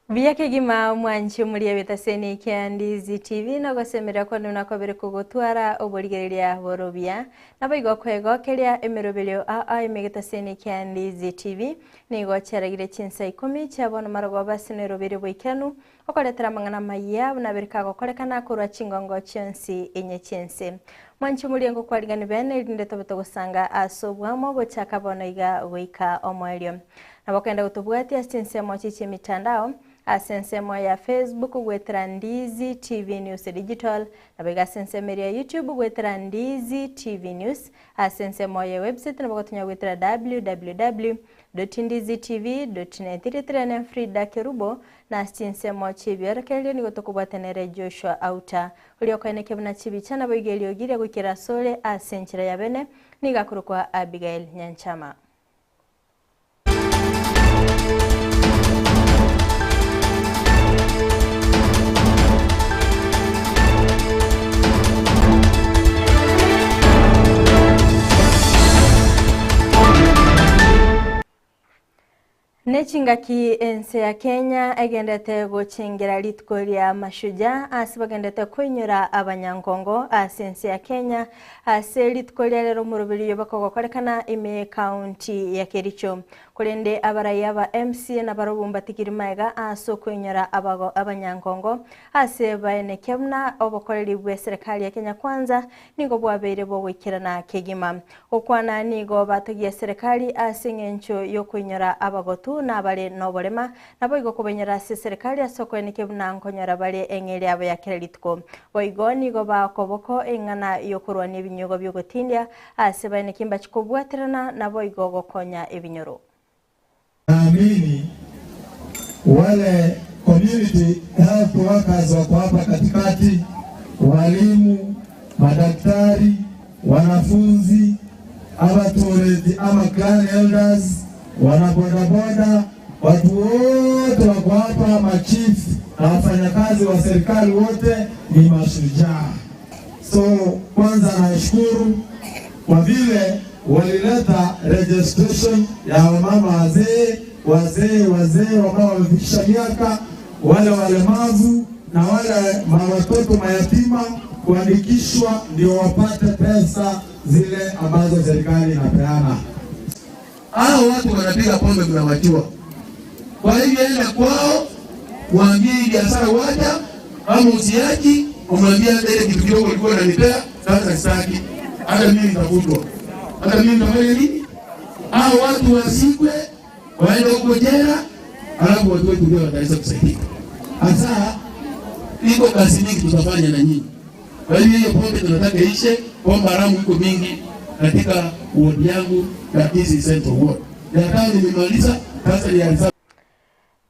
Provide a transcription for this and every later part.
Buya kegima mwanche omoria b'etaseni kia Ndizi TV nogosemeria kwane buna kwabere kogotwara oborigereria borobia. Naboigo kwegokeria emeroberio aa ime getaseni kia Ndizi TV nigo chiaragire chinsa ikomi chia bono marogoba ase neroberio boikeranu okoretera amang'ana amayia buna abere kagokorekana korwa chingongo chionsi inye chi'ense. Mwanche omoria ngokwarigani bene erinde tobe togosanga ase obwamo gochaka bono iga goika omoerio. Nabo okogenda gotobwatia ase chinsemo chie chi'emitandao, ase ensemo ya Facebook goetera Ndizi TV News Digital, nabo iga ase ensemo eria ya YouTube goetera Ndizi TV News, ase ensemo ya website nabo ogotonya goetera www dot ndizitv dot net. Rieta riane Frida Kerubo, na ase chinsemo chi'ebiorokererio nigo tokobwatana ere Joshua Auta, oria okoenekia buna chibicha naboigo eriogi riria goikera asore ase enchera ya bene, nigo akorokwa Abigail Nyanchama. Nechingaki ense ya Kenya egendete gochengera rituko ria Mashujaa ase bagendete koinyora abanyankongo ase ense ya Kenya ase rituko ria rero omoroberio bakogokorekana ime y'ecounty ya Kericho. Korende abarai aba MCA nabarobwo mbatigiri maega ase okoinyora abago abanyankongo ase baenekia buna obokoreri bwe serikali ya Kenya Kwanza nigo bwabeire bogoikerana kegima. Gokwana nigo batogia eserekari ase engencho y'okoinyora abagotu na abare noborema, naboigo kobainyora ase eserekari ase okoenekia buna nkonyora bare eng'eria yabo ya kera rituko. Boigo nigo bakoboko eng'ana y'okorwania ebinyugwa bi'ogotindia ase baenekie mbachi kobwaterana naboigo gokonya ebinyoro. Naamini wale community health workers wako hapa katikati, walimu, madaktari, wanafunzi, abatureti ama clan elders, wanabodaboda, watu wote wako hapa, machief na wafanyakazi wa serikali wote ni mashujaa. So kwanza nashukuru kwa vile walileta registration ya wamama wazee, wazee wazee ambao wamefikisha miaka, wale walemavu na wale watoto mayatima kuandikishwa ndio wapate pesa zile ambazo serikali inapeana. Hao watu wanapiga pombe mnawajua. Kwa hivyo enda kwao, waambie hii biashara wacha, ama usiachi, umwambie hata ile kitu kidogo ulikuwa unanipea sasa sitaki, hata mimi nitafutwa, hata mimi nitafanya nini? Hao watu wasikwe, waende huko jela, alafu watu wetu ndio wataweza kusaidika. Hasa iko kazi mingi tutafanya na nyinyi. Kwa hiyo hiyo pombe tunataka ishe, pombe haramu iko mingi katika ward yangu ya Kisii Central Ward. Ya tano nimemaliza, sasa ni ya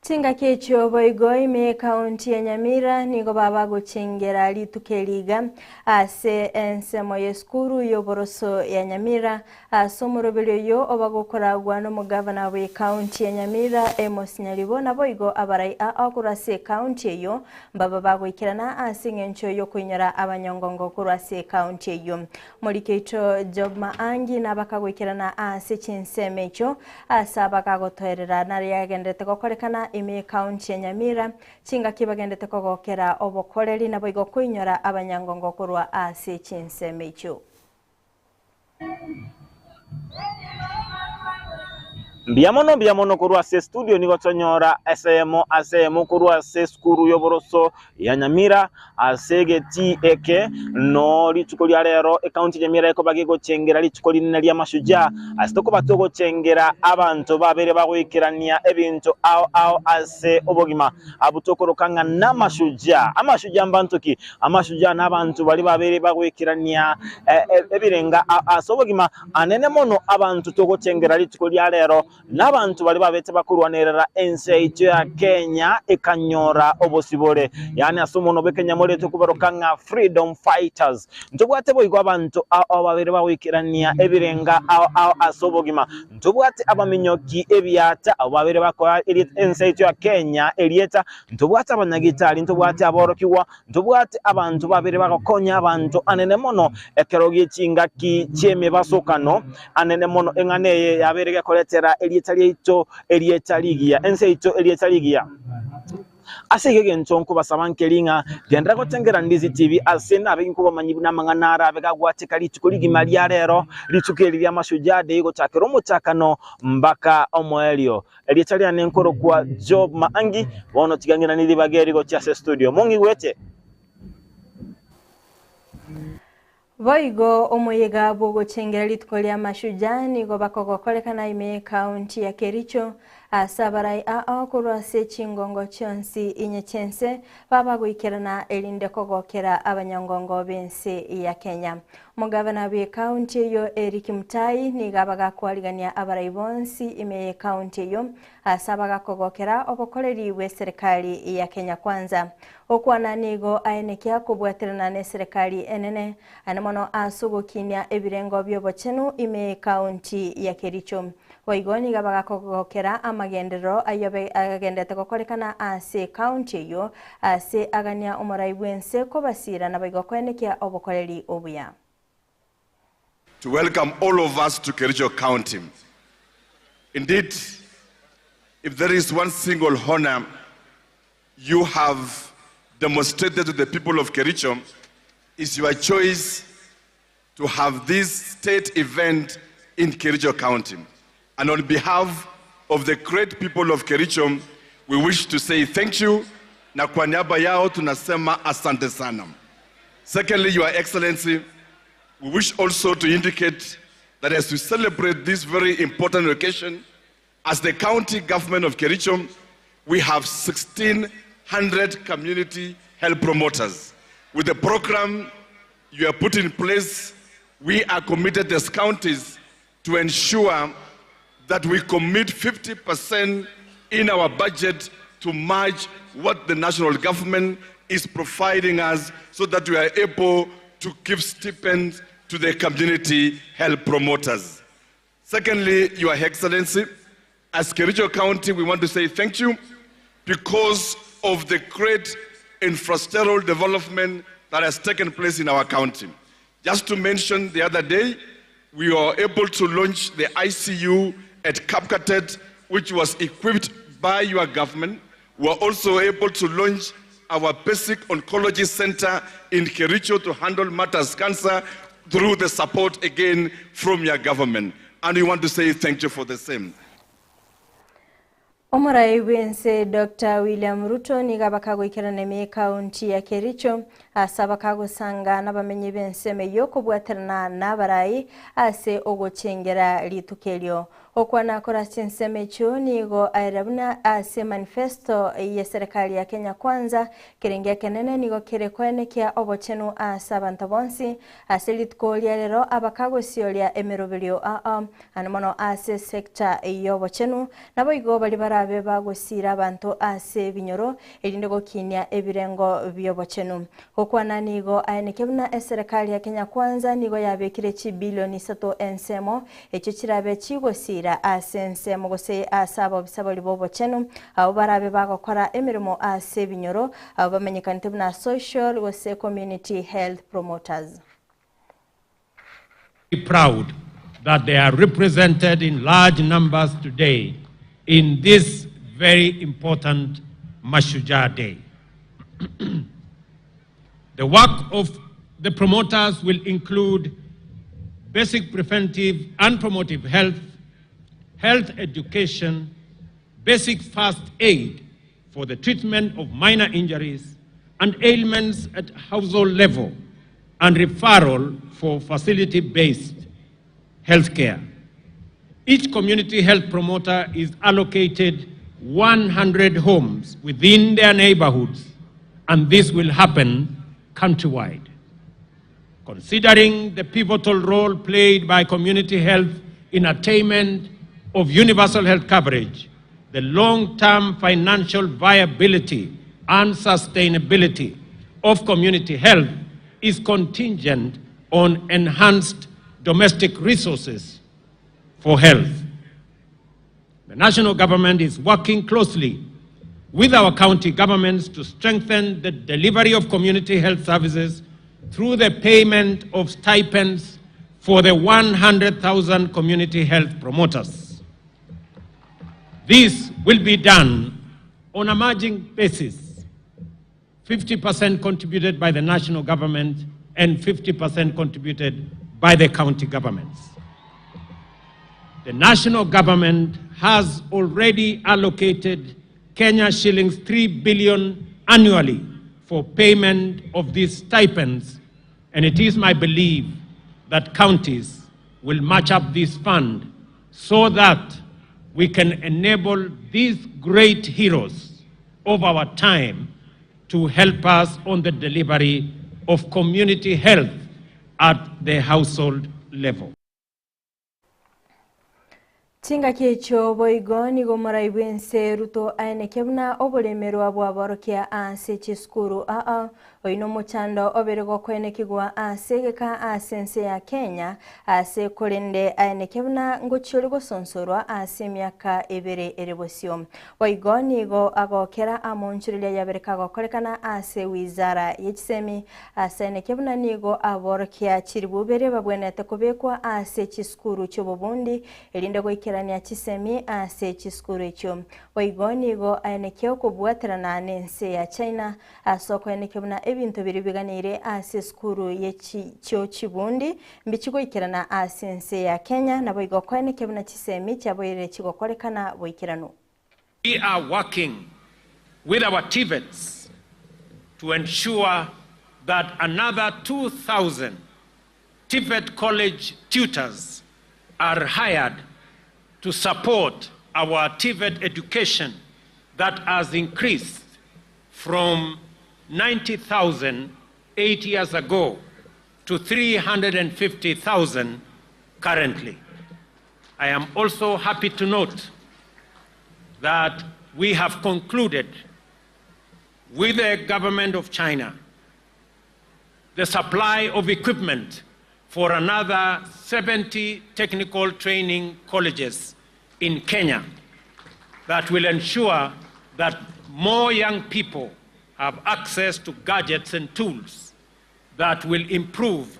Chingaki echio boigo ime y'ekaunti ya Nyamira nigo baba gochengera rituko eri iga ase ensemo y'esukuru y'oboroso ya Nyamira Ase omoroberi oyio obagokoragwa nomogavana bw'ekaunti ya Nyamira Amos Nyaribo naboigo abarai aa korwa ase ekaunti eyio mbaba bagoikerana ase eng'encho y'okoinyora abanyongongo korwa ase ekaunti eyio. Moriki oito Job Maangi nabakagoikerana ase chinsemo echio ase abagagotoerera naria yagenderete gokorekana ime y'ekaunti ya Nyamira chingaki bagendete kogokera obokoreri naboigo koinyora abanyangongo korwa ase chinsemo echio. Mbuya mono, mbuya mono korwa ase estudio nigo tonyora esemo ase eyemo korwa ase esukuru y'oboroso ya Nyamira ase egetii eke no rituko ria rero ekaunti ya Nyamira ekoba gegochengera rituko rinene ria mashujaa ase tokoba togochengera abanto babere bagoikerania ebinto ao ao ase obogima abwo tokoroka ng'a namashujaa. Amashujaa mbanto ki? Amashujaa nabanto baria babere bagoikerania ebirenga ase obogima anene mono abanto togochengera rituko ria rero nabanto baria babete bakorwanerera ense yaito ya Kenya ekanyora obosibore yaani ase omonwa bw'ekenyamorero tokobaroka ng'a freedom fighters. Ntobwate boigo abanto ao babere bagoikerania ebirenga ao ao ase obogima. Ntobwate abaminyoki ebiata abwo babere bakoa ense yaito ya Kenya erieta Ntobwate abanyagitari, ntobwate aborokigwa, ntobwate abanto babere bagokonya abanto anene mono ekero gie chingaki chi'emebasokano anene mono. Eng'ana eye yabeire gekoretera erieta riaito erieta rigiya, ense yaito erieta rigiya. Ase igo egento nkobasaba nkeri ng'a genderera gotengera Ndizi TV ase nabe nkobamanyi buna amang'ana arabe gagwateka rituko rigima ria rero, rituko eri ria Mashujaa Day gochakera omochakano mbaka omoerio. Erieta riane nkorokwa Job Maangi, bono tiga ng'iranie ribaga eri gochia ase estudio. Mong'igwete? Boigo omoyega bw'ogochengera rituko ria Mashujaa nigo bakogokorekana ime y'ekaunti ya Kericho ase abarai ao korwa ase chingongo chionsi inye chi'ense baba goikerana erinde kogokera abanyangongo b'ense ya Kenya. Omogavana bw'ekaunti eyio Eric Mutai nigo abagakwarigania abarai bonsi ime y'ekaunti eyio ase abagakogokera obokoreri bw'eserekari ya Kenya Kwanza. Okwana nigo aenekia kobwaterana neserekari enene, aye mono ase ogokinia ebirengo bi'obochenu ime y'ekaunti ya Kericho. Boigo nigo bagakogokera amagenderero ayio agendete gokorekana ase ekaunti eyio ase agania omorai bw'ense kobasiira naboigo koenekia obokoreri obuya. To welcome all of us to Kericho County. Indeed, if there is one single honor you have demonstrated to the people of Kericho, is your choice to have this state event in Kericho County. And on behalf of the great people of Kericho, we wish to say thank you, na kwa niaba yao tunasema asante sana. Secondly, Your Excellency, we wish also to indicate that as we celebrate this very important occasion, as the county government of Kericho, we have 1,600 community health promoters. With the program you have put in place, we are committed as counties to ensure that we commit 50% in our budget to match what the national government is providing us so that we are able to give stipends to the community health promoters. Secondly, Your Excellency, as Kericho County, we want to say thank you because of the great infrastructural development that has taken place in our county. Just to mention, the other day, we were able to launch the ICU at Kapkatet, which was equipped by your government. We were also able to launch our basic oncology center in Kericho to handle matters cancer through the support again from your government. And we want to say thank you for the same. Omorai bw'ense Doctor William Ruto nigo abakagoikerana ime y'ekaunti ya Kericho ase abakagosanga nabamenyi b'ensemo eyio kobwaterana nabarai ase ogochengera rituko erio. Okwana kore ase chinsemo echio nigo aerire buna ase manifesto y'eserekari ya Kenya Kwanza kerenge ekenene nigo kere koenekia obochenu ase abanto bonsi ase rituko ria rero abakagosioria emeroberio ao Naende mono ase esecta y'obochenu, naboigo baria barabe bagosiira abanto ase ebinyoro, erinde gokinia ebirengo bi'obochenu. Gokwana nigo aeneke buna eserekari ya Kenya Kwanza nigo yabekire chibilioni isato ensemo, echio chirabe chigosiira ase ensemo gose ase abobisa baria b'obochenu, abwo barabe bagokora emeremo ase ebinyoro, abwo bamenyekanete buna social gose community health promoters. Proud that they are represented in large numbers today in this very important Mashujaa Day. The work of the promoters will include basic preventive and promotive health, health education, basic first aid for the treatment of minor injuries and ailments at household level, and referral for facility-based health care. Each community health promoter is allocated 100 homes within their neighborhoods, and this will happen countrywide. Considering the pivotal role played by community health in attainment of universal health coverage, the long-term financial viability and sustainability of community health is contingent on enhanced domestic resources for health. The national government is working closely with our county governments to strengthen the delivery of community health services through the payment of stipends for the 100,000 community health promoters. This will be done on a margin basis, 50% contributed by the national government and 50% contributed by the county governments. The national government has already allocated Kenya shillings 3 billion annually for payment of these stipends, and it is my belief that counties will match up this fund so that we can enable these great heroes of our time to help us on the delivery of community health at the household level. Chingaki echio boigo nigo omorai bw'ense Ruto aenekia buna oboremerwa bw'aborokia ase chisukuru aa. Oyio nomochando obere gokoenekigwa ase egeka ase ense ya Kenya ase korende aenekia buna ngochia ore gosonsorwa ase emiaka ebere ere bosio. Boigo nigo agokera amonchoreria yabere kagokorekana ase wizara ye chisemi ase aenekia buna nigo aborokia chiribubere babwenerete kobekwa ase chisukuru chi'obobundi erinde goikerania chisemi ase chisukuru echio. Boigo nigo aenekia okobwaterana n'ense ya China ase okoenekia buna ebinto biria biganeire ase esukuru ye chio chibundi mbichigoikerana ase ense ya Kenya naboigo okoenekia buna chisemi chiaboirire chigokorekana boikeranu. We are working with our TVETs to ensure that another 2,000 TVET college tutors are hired to support our TVET education that has increased from 90,000 8 years ago to 350,000 currently. I am also happy to note that we have concluded with the government of China the supply of equipment for another 70 technical training colleges in Kenya that will ensure that more young people have access to gadgets and tools that will improve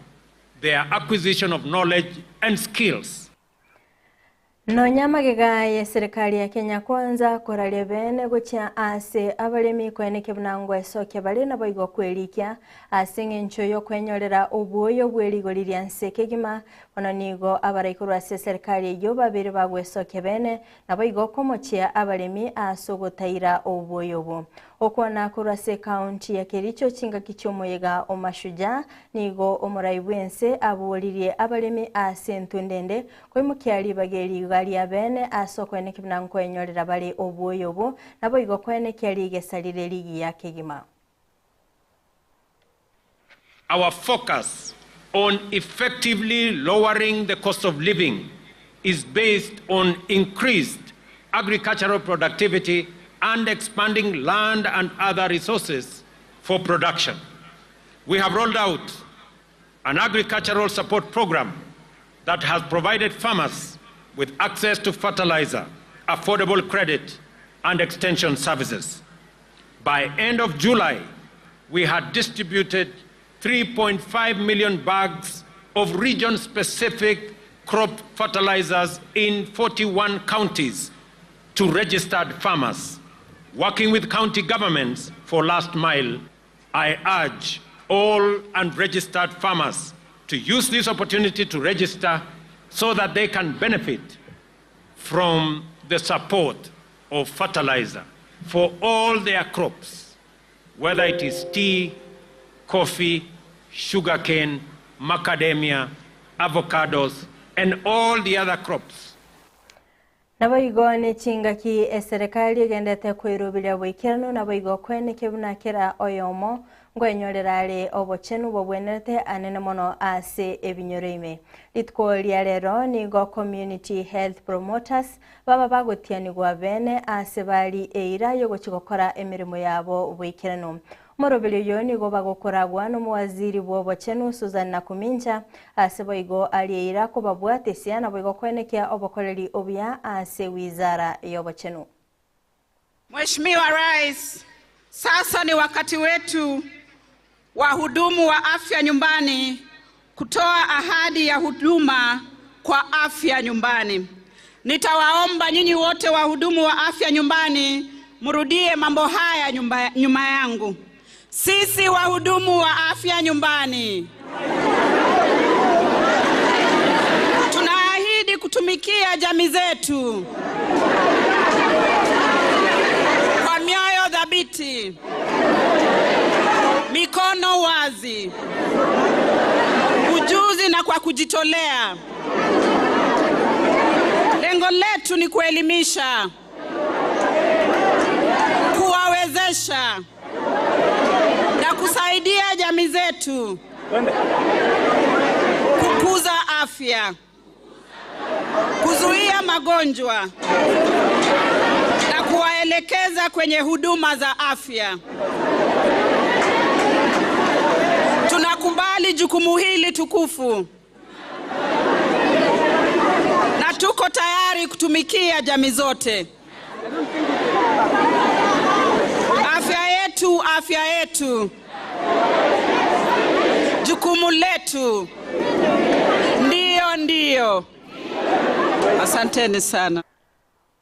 their acquisition of knowledge and skills. Nonya magega y'eserekari ya Kenya Kwanza koraria bene gochia ase abaremi koenekia buna ngwesokia bare naboigo kwerikia ase eng'encho y'okwenyorera obwoyo bw'erigori ria nse kegima. Bono nigo abarai korwa ase eserekari eyio babere bagwesokia bene naboigo komochia abaremi ase ogotaira obwoyo obo. Okwana korwa ase ekaunti ya Kericho chingaki chi'omoyega o Mashujaa nigo omorai bw'ense aboririe abaremi ase entunda ende koimokia ribaga eri iga ria bene ase okoenekia buna nkwenyorera bare obwoyo obo, naboigo koenekia rigesa rire rigiya kegima. Our focus on effectively lowering the cost of living is based on increased agricultural productivity and expanding land and other resources for production. We have rolled out an agricultural support program that has provided farmers with access to fertilizer, affordable credit, and extension services. By end of July, we had distributed 3.5 million bags of region-specific crop fertilizers in 41 counties to registered farmers. Working with county governments for last mile, I urge all unregistered farmers to use this opportunity to register so that they can benefit from the support of fertilizer for all their crops, whether it is tea, coffee, sugarcane, macadamia, avocados, and all the other crops. Naboigo nechingaki eserekari egendete kweroberia boikeranu naboigo kweneke buna kera oyomo ngwenyorera are obochenu bobwenerete anene mono ase ebinyoro ime. Rituko ria rero nigo community health promoters baba bagotianigwa bene ase bari eira yogochi gokora emirimo yabo boikeranu. Omoroberi oyo nigo bagokoragwa n'omowaziri bw'obochenu Susan Nakumincha ase boigo arieira kobabwatesia naboigo kwenekia obokoreri obuya ase wizara y'obochenu. Mheshimiwa Rais, sasa ni wakati wetu wahudumu wa afya nyumbani kutoa ahadi ya huduma kwa afya nyumbani. Nitawaomba nyinyi wote wahudumu wa afya nyumbani mrudie mambo haya nyumba, nyuma yangu. Sisi wahudumu wa afya nyumbani tunaahidi kutumikia jamii zetu kwa mioyo thabiti, mikono wazi, ujuzi na kwa kujitolea. Lengo letu ni kuelimisha, kuwawezesha na kusaidia jamii zetu kukuza afya, kuzuia magonjwa na kuwaelekeza kwenye huduma za afya. Tunakubali jukumu hili tukufu na tuko tayari kutumikia jamii zote. Afya yetu, afya yetu, jukumu letu. Ndiyo, ndiyo. Asanteni sana.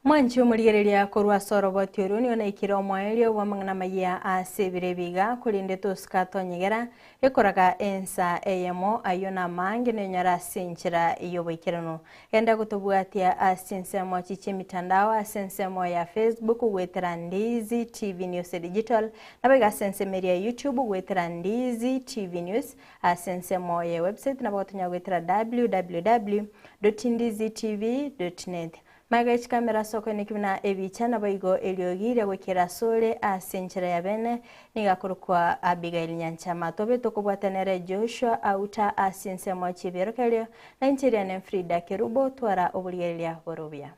Mwanchi omorigereria korwa ase oroboti oru nigo naikire omoerio bwa amang'ana maya ase ebiro ebiga korende tosika tonyegera ekoraga ensa eyemo aywo na amange nenyora ase enchera y'oboikeranu. Genda gotobwatia ase ensemo chichia emitandao ase ensemo ya Facebook gwetera Ndizi TV News Digital nabo iga ase ensemo eria ya YouTube gwetera Ndizi TV News ase ensemo ya website nabo gotonya gwetera www.ndizitv.net. Magega ye chikamera ase okoeneki buna ebicha naboigo eriogi ria goikera asore ase enchera ya bene nigo akorokwa Abigail Nyanchama. Tobe tokobwata nere Joshua Auta ase ensemo chi'ebiorokererio, na inche Riane Frida Kerubo, twara oborigereria bore obuya.